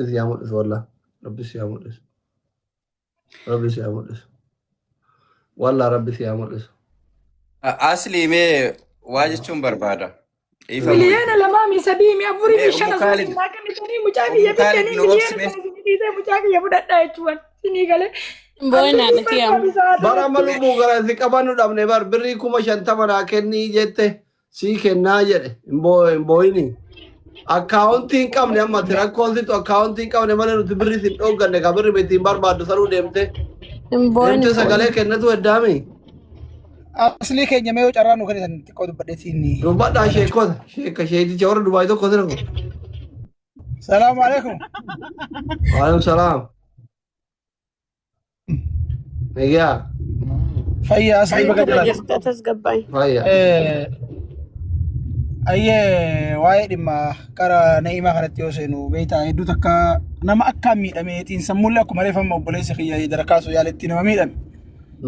si haa mul'isu wallah. Rabbi si haa mul'isu. Rabbi si haa mul'isu. Wallah Rabbi si haa mul'isu. Asli mee waa jechuun barbaada. Dhiifama. Miliyoona 2 mi 3 mi 4 Mee mi 5 Ummu osoo Kaalid isin naa kennitanii mucaa kiyya Ummu Kaalid fiddanii nu miliyoona obsi mee. sana isin dhiisee mucaa kiyya fudhadhaa jechuun isinii galee. An Booyinaa birrii nati yaa. barbaadu sa'aa Bara amma sanatti. lubbuu gara si qabannu dhabne bar birrii 50,000 naa kennii jette sii kennaa jedhe hin boo'ini. Akkaawuntii hin qabne amma ati rakkoon situ akkaawuntii hin qabne malee nuti birrii sin dhoogganne ka birri ittiin barbaaddu sanuu deemte. Hin booyin Deemte hin booyin. sagalee kennatu heddaami. Aslii keenya mee yoo carraa nu kennitan xiqqoo dubbadheetiin Dubbadhaa sheekota sheeka sheeticha warra Dubaay tokko sira kun. Salaamu alaikum. Waalaikum salaam. Egaa Fayyaa aslii baga Akkuma jiraate. jirta tasgabbaa'e. fayya. Ayyee waa'ee dhimma qara na'imaa kanatti yoo seenu beektaa hedduu takka nama akkaan miidhame xiinsammuullee akkuma reefamma obboleessi kiyya darakaasuu yaaletti nama miidhame.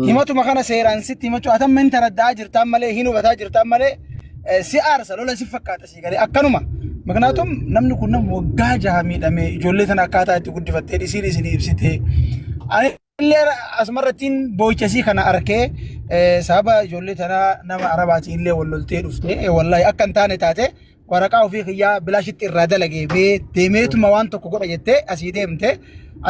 Himatuma kana seeraan sitti himachuu atamma hin taradda'aa jirtaan malee hin hubataa jirtaan malee si aarsa lola si fakkaata si galee akkanuma. Miknaatum namni kun nama waggaa 6 miidhame ijoollee tana akkaataa itti guddifattee dhisiin isinii ibsite. Ani illee asumarrattiin boo'ichasii kana arkee sababa ijoollee tanaa nama arabaatiin illee wal loltee dhufte wallaahi akka hin taane taate waraqaa ofii kiyyaa bilaashitti irraa dalagee bee deemeetuma waan tokko godha jettee asii deemte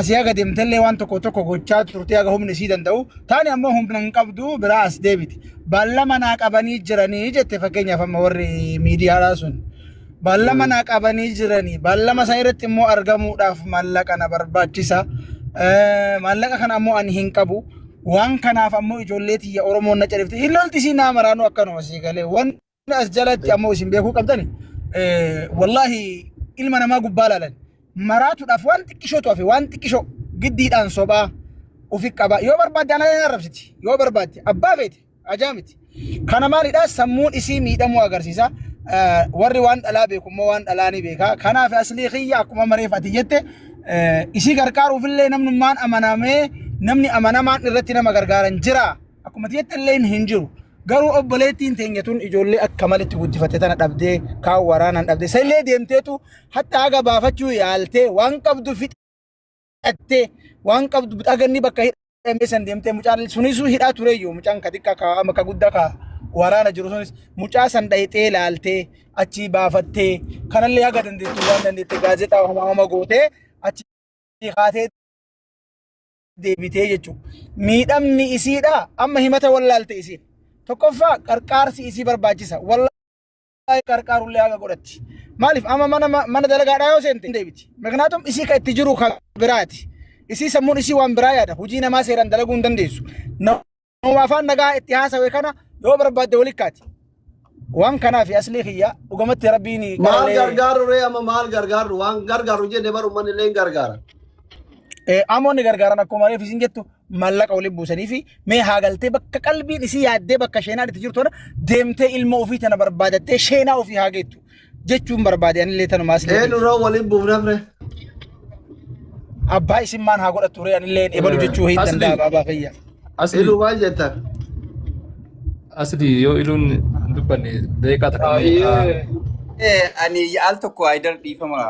asii haga deemtellee waan tokko tokko gochaa turte haga humni isii danda'u taani ammoo humna hin qabdu biraa as deebite baallama naa qabanii jiranii jette fakkeenyaaf amma warri miidiyaadhaa sun baallama naa qabanii jiranii baallama san irratti immoo argamuudhaaf maallaqa na barbaachisa maallaqa kana ammoo ani hin qabu waan kanaaf ammoo ijoollee tiyya Oromoon na califte hin lolti isii naa maraanuu akkanuma sii galee waan as jalatti ammoo isin beekuu qabdani wallaahi ilma namaa gubbaa laalan maraatuudhaaf waan xiqqishootu hafe waan xiqqishoo giddiidhaan sobaa ufi qaba yoo barbaadde ana arrabsiti yoo barbaadde abbaa feete ajaa miti kana maalidha sammuun isii miidhamuu agarsiisa warri waan dhalaa beeku immoo waan dhalaa ni beeka kanaaf aslii kiyya akkuma mareef ati jette isii gargaaruufillee namnummaan amanamee namni amanamaan irratti nama gargaaran jira Akkuma jette illee hin jiru. Garuu obboleettiin teenya tun ijoollee akka malitti guddifatte tana dhabdee kaan waraanaan dhabdee isa illee deemteetu hatta haga baafachuu yaaltee waan qabdu fixattee waan qabdu haga inni bakka hidhamee san deemtee mucaan sunisuu hidhaa tureyyuu mucaan ka xiqqaa ka amma ka guddaa ka waraana jiru sunis mucaa san dhayxee laaltee achii baafattee kanallee haga dandeettu waan dandeette gaazexaa homa homa gootee achii kaatee deebitee jechuudha. Miidhamni isiidha amma himata wallaalte isiin. Tokkoffaa qarqaarsi isii barbaachisa. Wallaahi qarqaarullee haga godhatti. Maaliif amma mana mana dalagaadhaa yoo seente deebiti. Miknaatum isii ka itti jiru ka biraati. Isii sammuun isii waan biraa yaada. Hojii namaa seeraan dalaguu hin dandeessu. Nama afaan nagaa itti haasawe kana yoo barbaadde wali kaati. Waan kanaaf aslii kiyya dhugamatti rabbiin Maal qaralee gargaaru ree amma maal gargaaru waan gargaaru jenne bar uummanni illee hin gargaara. Amoonni gargaaran akkuma reef isin jettu maallaqa waliin buusanii fi mee haa galtee bakka qalbiin isii yaaddee bakka sheenaan itti jirtu tana deemtee ilma ofii tana barbaadattee sheenaa ofii haa geettu jechuun barbaade anillee tanuma aslii Eenyu kiyya. roo waliin buufnaf ree? Abbaa isin maan haa godhattu ree anillee ebalu jechuu hin Asli danda'a baabaa kiyya. asli Iluu maal jettan? asli yoo iluun hin dubbanne daqiiqaa takka mee Ayyee. Ani al tokko Haayidar dhiifama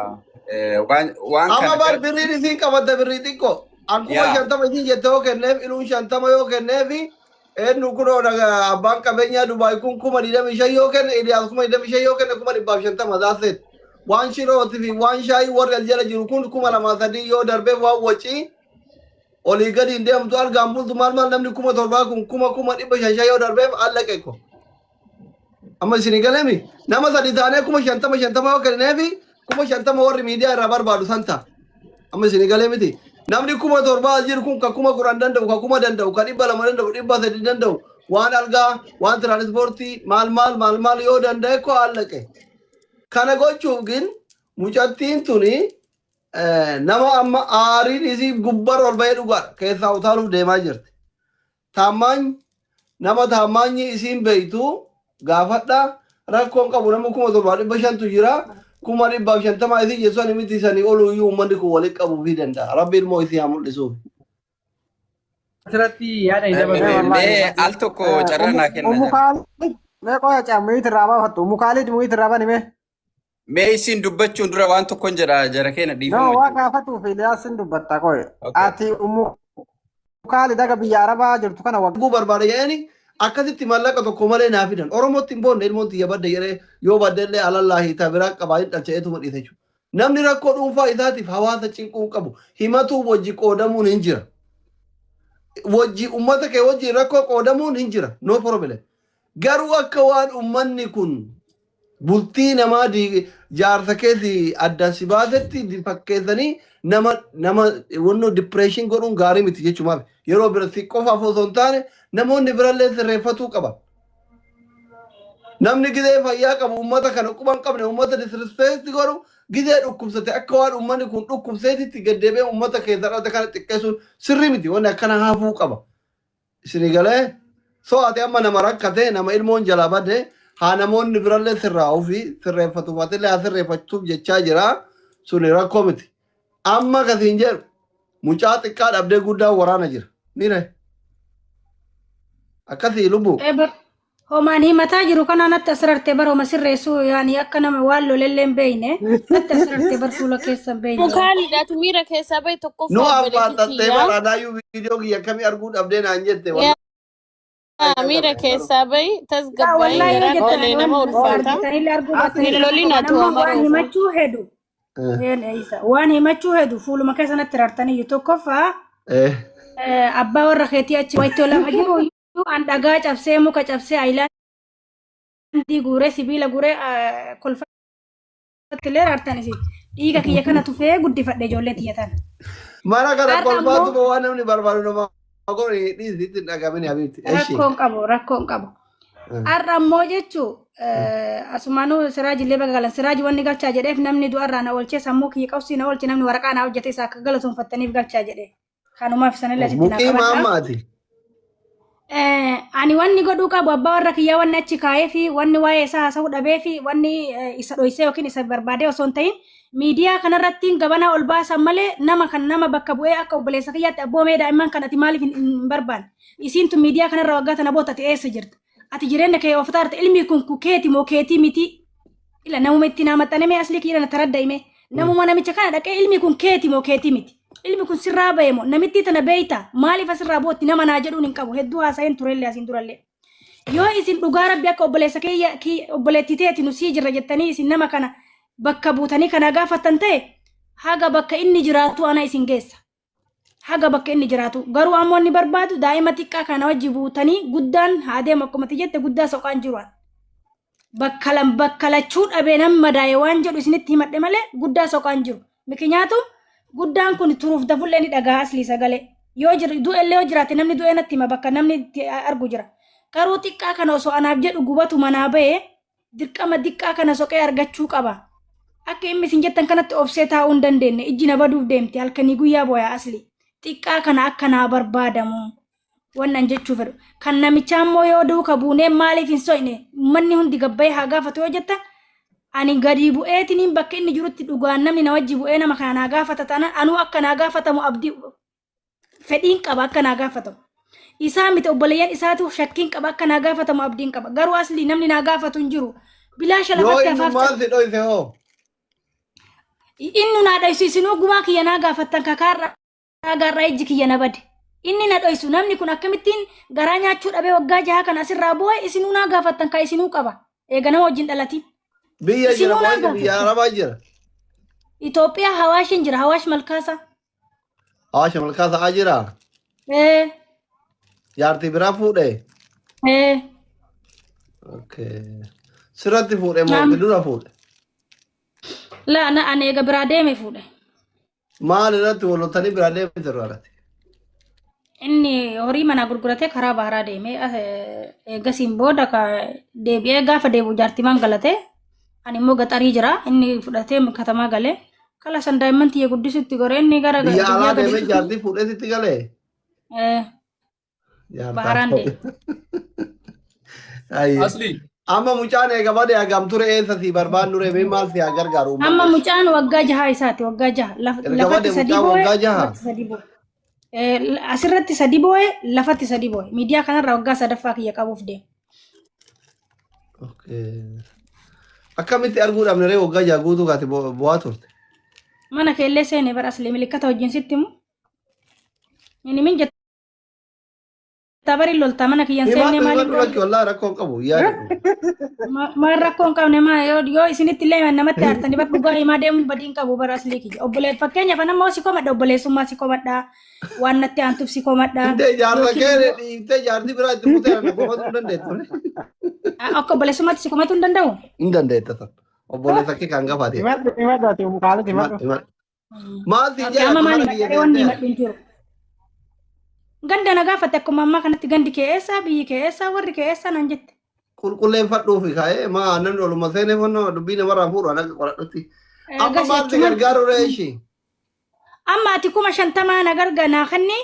waan Amma kana bar gara birriin isiin qabatte birrii xiqqoo. An kuma yaa 50 isiin jette yoo kenneef iluun 50 yoo kenneef eenyu kunoo abbaan qabeenyaa Dubaay kun 25,000 yoo kenne Iliyaas 25,000 yoo kenne 150,000 that's it. Waan shirooti fi waan shaayii warri as jala jiru kun 2,000 3 yoo darbee waan wacii olii gadi hin deemtu argaan bultu maal maal namni 7,000 kun kuma 500 5 yoo darbeef allaqe ko. Amma isin galemi nama sadi taanee 50,000 50 yoo kenneefi 50,000 warri miidiyaa irraa barbaadu san ta'a. Amma isin galee miti. Namni 7,000 as jiru kun ka 10,000 danda'u, ka 1,000 danda'u, ka 200 danda'u, 300 danda'u, waan algaa, waan tiraanispoortii, maal maal maal maal yoo danda'e ko allaqe. Kana gochuuf gin mucattiin tuni nama amma aariin isii gubbarra ol bahee dhugaadha. Keessaa utaaluuf deemaa jirti. Taammaany nama taammaanyi isiin beektu gaafadha. Rakkoon qabu nama 7,500tu jira. 150,000 isii jechuun ani miti sanii oluyyuu uummanni kun walitti qabuufii danda'a. Rabbiin immoo isii haa mul'isuuf. Asirratti yaada hin dabarre. Wallahi Mee al tokko carraa Ummu naa kenna Ummu jara. Kaalid mee qoya caa muyit irraa baafattu Ummu Kaalid muyit irraa bani mee. Mee isin dubbachuun dura waan tokkon jedha jara keenya No, dhiifama waa wajjin. gaafatuuf Iliyaasin dubbatta qoye. Okay. Ati ummu Kaalid aga biyya Arabaa jirtu kana waggaa arguu barbaada jedhanii akkasitti maallaqa tokko malee naa fidan. Oromootti hin boonne ilmoon tiyya badde jedhee yoo badde illee alallaahi ta biraa qabaa hin dhalcha eetuma dhiise jechuudha. Namni rakkoo dhuunfaa isaatiif hawaasa cinquu hin qabu. Himatuu wajji qoodamuun hin jira. Wajji ummata kee wajji rakkoo qoodamuun hin jira. No problem. Garuu akka waan ummanni kun bultii namaa jaarsa keessi addaan si baasetti fakkeessanii nama nama wannoo depression godhuun gaarii miti jechumaaf yeroo bira si qofaaf osoo hin taane namoonni birallee sirreeffatuu qaba. Namni gizee fayyaa qabu uummata kana quba hin qabne uummata disrespect godhu gizee dhukkubsate akka waan uummanni kun dhukkubseetitti gaddeebi'ee uummata keessa dhalate kana xiqqeessuun sirrii miti wanni akkana hafuu qaba. Isinii galee so ati amma nama rakkate nama ilmoon jalaa bade haa namoonni birallee sirraa'uu fi sirreeffatuuf atillee haa sirreeffachuuf jechaa jira suni rakkoo miti. Amma kasiin jedhu mucaa xiqqaa dhabdee guddaa waraana jira. Miire akkasii lubbuu. Bar homaan himataa jiru kana natti asirarte bar homa sirreessuu yaani akka nama waan lolellee hin beekne natti asirarte bar fuula keessa hin beekne. Mukaaliidhaatu miira keessaa bahe Nu tokkoffaa obboleettii affaatattee kiyyaa. bara anaayyuu viidiyoo kiyya akkamii arguu dhabdee naan jette Yaa wallaahi miira agarre garuu. keessaa bahi Yaa tasgabbaa'ee wallaahi yoo garaan jettan dhalee ani nama waan ulfaata. argitanillee arguu Hin baattanillee lolin waan atu amma waan amaruufu. himachuu hedu waan himachuu hedu fuuluma keessa natti rartaniyyuu tokkoffaa abbaa warra keetii achi wayitoo lafa jiru iyyuu an dhagaa cabsee muka cabsee ayilaandii guuree sibiila guuree kolfatti illee raartan isin dhiiga kiyya kana tufee guddifadhe ijoollee tiyya tana. Mana kana Har'a immoo kolfaatuma waan namni barbaadu nama godhu dhiisi itti hin dhagamin habiibti. Eshi. rakkoon qabu rakkoon qabu. Har'a ammoo jechuu asumaanuu siraajillee baga galan siraaji wanni galchaa jedheef namni du'arraa na oolchee sammuu kiyya qabsii na oolche namni waraqaa na hojjete isa akka galatoonfattaniif galchaa jedhe. Kanumaaf sanillee asitti naa Muqiima qabadha. ammaati. Ani wanni godhuu qabu abbaa warra kiyyaa wanni achi kaa'ee fi wanni waa'ee isaa haasa'uu dhabee fi wanni isa dhoysee yookiin isa barbaadee osoo hin ta'in miidiyaa kanarratti gabanaa ol baasan malee nama kan nama bakka bu'ee akka obboleessa kiyyaatti abboomee daa'imman kan ati maaliif hin barbaanne isiin tun miidiyaa kanarra waggaa tana booda ati eessa jirta ati jireenya kee of taarte ilmi kun keeti moo keetii miti ila namuma itti naa maxxane mee asli kiyya na taradda hime namuma namicha kana dhaqee ilmi kun keeti moo keetii miti ilmi kun sirraa bahe moo namittii tana beeyta maaliif asirraa bootti nama naa jedhuun hin qabu hedduu haasa'een turellee asiin durallee yoo isin dhugaa rabbi akka obboleessa kiyya obboleettii teeti nu sii jirra jettanii isin nama kana bakka buutanii kana gaafattan ta'e haga bakka inni jiraatu ana isin geessa. Haga bakka inni jiraatu garuu ammoo inni barbaadu daa'ima xiqqaa kana wajji buutanii guddaan haa deemu akkuma ati jette guddaa soqaan jiru. Bakka lam bakka lachuu dhabee nan madaa'e waan jedhu isinitti himadhe malee guddaa soqaan jiru. Mikinyaatu guddaan kun turuuf dafullee ni dhagaa aslii sagalee. Yoo jir du'ellee yoo jiraate namni du'ee natti hima bakka namni itti argu jira. Garuu xiqqaa kana osoo anaaf jedhu gubatu manaa ba'ee dirqama diqqaa kana soqee argachuu qaba. Akka inni isin jettan kanatti obsee taa'uu hin dandeenye ijji na baduuf deemti halkanii guyyaa booyaa asli. Xiqqaa kana akka naa barbaadamu. Wannan jechuu fedhu. Kan namichaa immoo yoo duuka buunee maaliif hin soqne manni hundi gabbayee haa gaafatu yoo jettan ani gadi bu'eetiniin bakka inni jirutti dhugaan namni na wajji bu'ee nama kana naa gaafata taanaan anuu akka naa gaafatamu abdii fedhiin qaba akka naa gaafatamu. Isaa miti obboleeyyan isaatu shakkiin qaba akka naa gaafatamu abdiin qaba. Garuu asli namni naa gaafatu hin jiru. Bilaasha Yoo lafatti inni hafaaf maal si dhoyse hoo? Inni naa dhoysu isinuu gumaa kiyya naa gaafattan kakaarraa gaarraa ijji kiyya na bade. Inni na dhoysu namni kun akkamittiin garaa nyaachuu dhabee waggaa jaha kana asirraa bu'e isinuu naa gaafattan ka isinuu qaba. Eega nama wajjin dhalatin. Biyya jira Isinuu naa moo inni biyya gaafattan. Arabaa jira? Itoophiyaa Hawaashin jira Hawaash Malkaasaa. Hawaasha malkaa sa'aa jira? Ee Jaartii biraa fuudhe? ee Okay. Sirratti fuudhe moo naam dura fuudhe? laa na ani eega biraa deeme fuudhe. Maal irratti walottanii biraa deemte irratti? Inni horii manaa gurguratee karaa baharaa deeme eegasiin booda ka deebi'ee gaafa deebi'u jaartimaan galatee ani immoo gaxarii jira inni fudhatee katamaa galee kala san daa'imman tiyya guddisutti gore inni gara Biyya biyyaa alaa deemee gaditti jaartii fuudhee sitti galee? Jaartaa baharaan deeme. Ayyee. Asli Amma mucaan eega badee hagam ture eessa si barbaannu ree mee maal si haa gargaaru Amma uummanni? mucaan waggaa jaha isaati waggaa jaha Erga lafatti badee sadii mucaan boo'e waggaa jaha? lafatti sadii boo'e. Asirratti sadii boo'e lafatti sadii boo'e miidiyaa kanarraa waggaa sadaffaa kiyya qabuuf deema. Okay. Akkamitti arguu dhabne ree waggaa jaha guutuu kaate bu'aa turte. Mana keellee seene bara asli milikkata wajjin sitti himu. Inni min jetta bari loltaa mana kiyyan seenne Himadhu maaliif himadhu lakki wallaahi rakkoo hin qabu yaadadhu. Maal rakkoo hin qabne maa yoo isinitti illee himan namatti aartanii bar dhugaa himaa deemuun badii hin qabu bara aslii kiyya. Obbolee fakkeenyaaf an amma si komadha obboleessummaa si komadha waan natti aantuuf si komadha. Intee jaarsa Yookiin kee immoo dhiiftee jaartii biraa itti fuutee na komatu hin dandeettu. Akka obboleessummaatti si komatu hin danda'u. Hin dandeetta tan. Obboleessa kee kan gafaate. Himadhu himadhu ati Kaalid himadhu. Himadhu. Maal si Okay, jedha amma maal mana biyya himadha wanni seentee? himadhu hin jiru. Ganda na gaafatte akkuma ammaa kanatti gandi kee eessa biyyi kee eessa warri kee eessa naan jette. Qulqulleeffadhuufi kaa'ee maa namni oluma seenee fannoo dubbii namarraa fuudhu an akka qoradhutti. Amma Agas maal si jechuun gargaaru ree ishii? amma ati 50,000 na garga naa kenni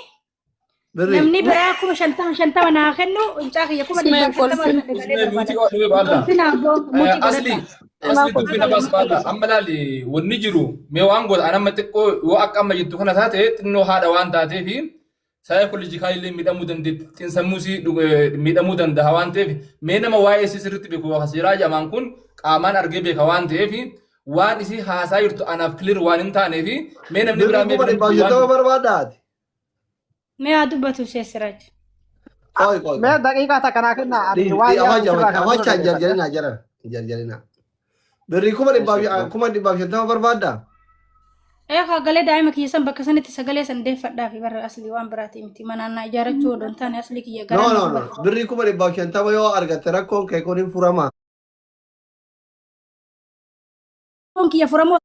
Birrii. namni biraa 50,000 50 naa kennu mucaa kiyya kuma Usmee dhibbaaf shantama kolfin. argadhe galee Usmee barbaada. muti qabu baalla. Kolfina abboo muti Asli godhadha. asli dubbi na baas baalla. Amma laali wanni jiru mee waan godha an amma xiqqoo yoo akka amma jettu kana taate xinnoo haadha waan taateefi saayikooloojikaalii miidhamuu dandeetti xiinsammuusii miidhamuu danda'a waan ta'eef mee nama waa'ee isii sirriitti beeku seeraa jamaan kun qaamaan argee beeka waan ta'eef waan isii haasaa jirtu anaaf clear waan hin taaneef mee namni Birrii biraa mee kuma dhibbaaf waan shantama barbaaddaati. Mee haa dubbatu seessiraaj. Qoy qoy Mee qoy. daqiiqaa takka naa kennaa ani waa'ee Afaan sirraa kana dura afaan hin dhageeffadhe. jarjarinaa jaran hin jarjarinaa. Birrii 150,000 barbaaddaa? Ee sagalee daa'ima kiyya san bakka sanitti sagalee san deeffadhaa fi barra aslii waan biraati miti manaan na ijaarrachuu odoo hin taane aslii kiyya No garaan na no no. gubate. Birrii 150,000 yoo argatte rakkoon kee kun hin furama. Rakkoon kiyya furamoo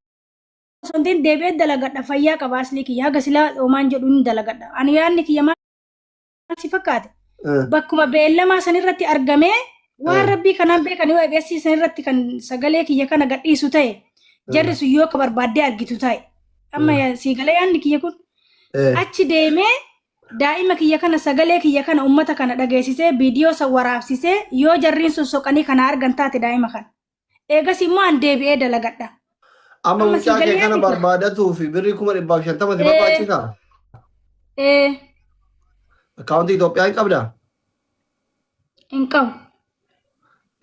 osoo hin ta'in deebi'ee dalagadha fayyaa qaba aslii kiyya haga silaa homaan jedhu hin dalagadha. Ani yaadni kiyya maal si fakkaate? Bakkuma beellamaa san irratti argamee waan rabbii kanaan beekan yoo ABS san irratti kan sagalee kiyya kana gadhiisu ta'e jarri sun yoo akka barbaaddee argitu ta'e amma sii galee yaadni kiyya kun achi deemee daa'ima kiyya kana sagalee kiyya kana ummata kana dhageessisee viidiyoo san waraabsisee yoo jarriin sun soqanii kana argan taate daa'ima kana eegas immoo an deebi'ee dalagadha. Amma Amma sii mucaa kee galee kana yaadni kiyya. barbaadatuu fi birrii 150,000 si barbaachisa. Ee. Akkaawuntii Itoophiyaa hin qabdaa? Hin qabu.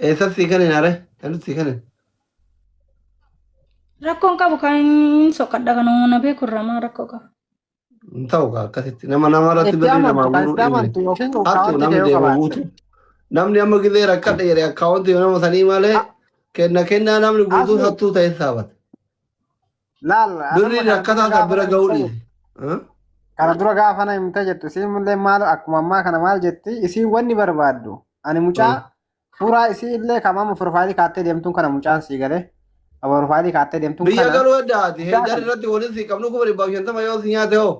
Eessatti sii kennin are? Eenyutti sii kennin? Rakkoon qabu kan hin soqadha kan na beeku irraa maa rakkoo qaba. Hin ta'u kaa akkasitti nama nama irratti Itti birrii amantu namaa kan guuruu itti dhiifne. amantu yookiin Hattu akkaawuntii namni kee yoo deema qabaatte. guutu. Namni amma gizee rakkadhe jedhe akkaawuntii nama sanii malee kenna kennaa namni guutuun Asli hattuu ta'e saabata. laal anamma Birrii kana dura rakkataa san gaafa bira na ga'uu himte dhiise. jettu. Kana dura gaafa na himte jettu isiin illee maal akkuma ammaa kana maal jetti isiin wanni barbaaddu ani mucaa suuraa isii illee kamaama profaayilii kaattee deemtuun kana mucaan sii galee profaayilii kaattee deemtuun Biyya kana galuu addaati. mucaa Heydar kana irratti waliin sii qabnu 150,000 yoo si nyaate hoo.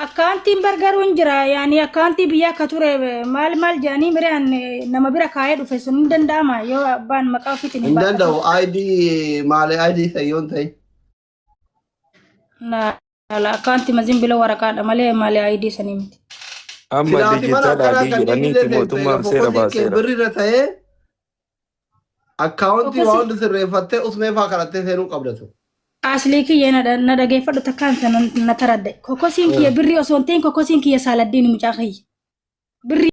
Akkaantiin bargaruu hin jira yaani akkaantii biyya akka ture maal maal jedhanii miraan nama bira kaayee dhufe sun hin danda'ama yoo abbaan maqaa ofiitiin hin Hin baafatu. danda'u. ID maalee ID sayyoon ta'e. La akkaantii mazin bila waraqaadha malee maalee ID sanii miti. Amma Silaati mana diijitaal akkanaa ID kanneen jedhaniiti illee seente mootummaan seera fokkosii kee baaseera. birri irra ta'ee akkaawuntii waa Fokkosii hundi sirreeffattee usmee faa kadhattee seenuu qabdatu. Aslii kiyya na dhageeffadhu takkaan sana na taradde. Kokosiin kiyya birrii osoo hin ta'in kokosiin kiyya saaladdiin mucaa kiyya. Birrii